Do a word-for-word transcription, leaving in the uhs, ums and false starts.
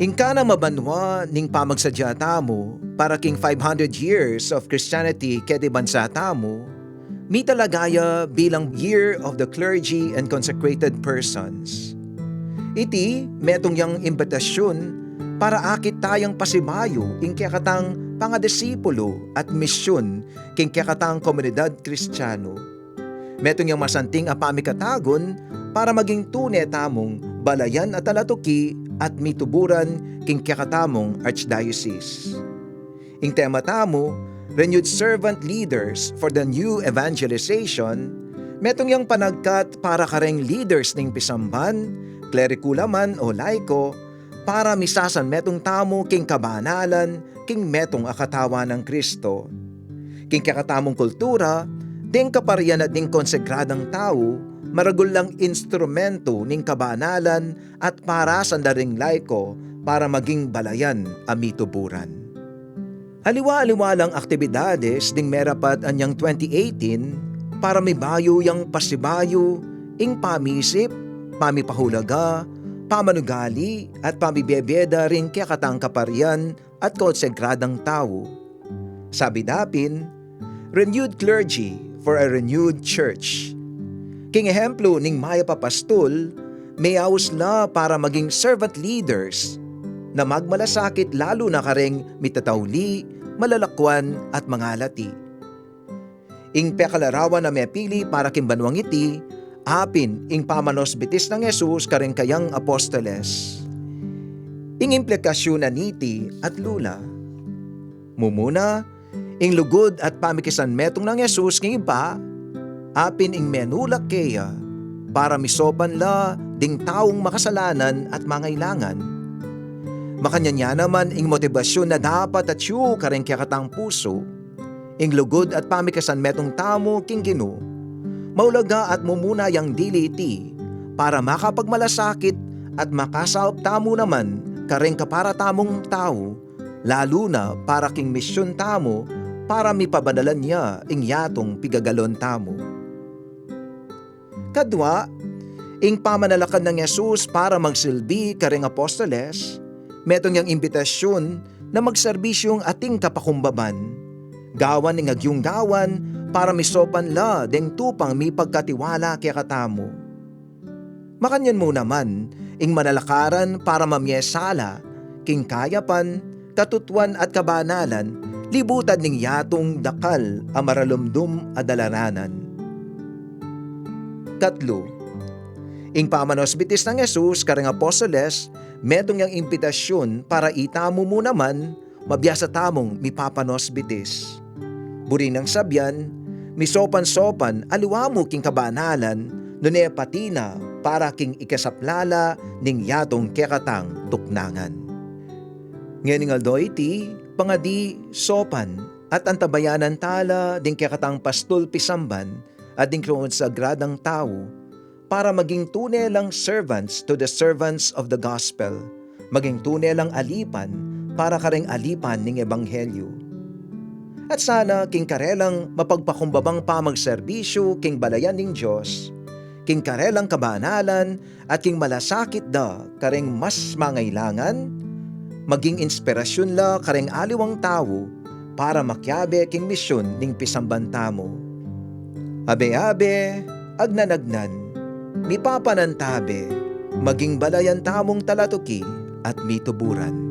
Ing kanang mabanua ning pamagsadya tamu para king five hundred years of Christianity keti bansa tamu, mitalagaya bilang Year of the Clergy and Consecrated Persons. Iti metung yang imbitasyun para akit tayang pasibayu ing kekatang pangadisipulu at misyun king kekatang komunidad Kristiyanu. Metung yang masanting a pamikatagun para maging tune tamung balayan a talatuki at mituburan king kekatamung archdiocese. Ing tema tamu, Renewed Servant Leaders for the New Evangelization, metung yang panagkat para kareng leaders ning pisamban, kleriko la man o laiko, para misasan metung tamu king kabanalan, king metung a katawan nang Kristo. King kekatamung kultura, deng kaparian at deng konsagradang tau, maragul lang instrumentu ning kabanalan at parasan da ring laiko para maging balayan a mituburan. Aliwa-aliwa lang aktibidades ding merapat anyang twenty eighteen para mibayu yang pasibayu ing pamisip, pamipahulaga, pamanugali, at pamibebie da ring kekatang kaparian at konsagradang tau. Sabi da pin, Renewed Clergy for a Renewed Church. King ehemplu ning mayap a pastul, meyaus la para maging servant leaders na magmalasakit lalu na kareng mitatauli, malalakwan, at mangalati. Ing pekalarawan a mepili para king banuang iti, apin ing pamanosbitis nang Jesus kareng kayang apostoles. Ing implikasyun na niti atlu la. Mumuna, ing lugud at pamikisanmetung nang Jesus king Ibpa, apin ing menulak keya para misopan la ding taung makasalanan at mangailangan. Makanyan ya naman ing motibasyun na dapat atyu kareng kekatang pusu, ing lugud at pamikasanmetung tamu king Ginu. Maulaga at mumuna yang dili iti para makapagmalasakit at makasaup tamu naman kareng kapara tamung tau, lalu na para king misyun tamu para mipabanalan ya ing yatung pigagalon tamu. Kadua, ing pamanalakad nang Jesus para magsilbi kareng apostoles, metung yang imbitasyun na magserbisyung ating kapakumbaban. Gawan ing agyung gawan para misopan la deng tupang mipagkatiwala kekatamu. Makanyan mu naman ing manalakaran para mamie sala king kayapan, katutuan at kabanalan, libutan ning yatung dakal a maralumdum a dalaranan. Katlu, ing pamanosbitis nang Jesus kareng apostoles, metung yang imbitasyon para itamu mu naman, mabiasa tamung mipapanosbitis. Buri nang sabian, misopan-sopan aliwa mu king kabanalan, nune pati na para king ikasaplala ning yatung kekatang tuknangan. Ngening aldo iti, pangadi, sopan, at antabayanan tala ding kekatang pastul pisamban at ding konsagradang tau, para maging tune lang servants to the servants of the gospel, maging tune lang alipan para kareng alipan ning ebanghelyo. At sana king karelang mapagpakumbabang pamagserbisyu king balayan ning Dios, king karelang kabanalan at king malasakit da kareng mas mangailangan, maging inspirasyun la kareng aliwang tau para makiabe king misyun ning pisamban tamu. Abe-abe, agnan-agnan, mipapanantabe, maging balayan tamung talatuki at mituburan.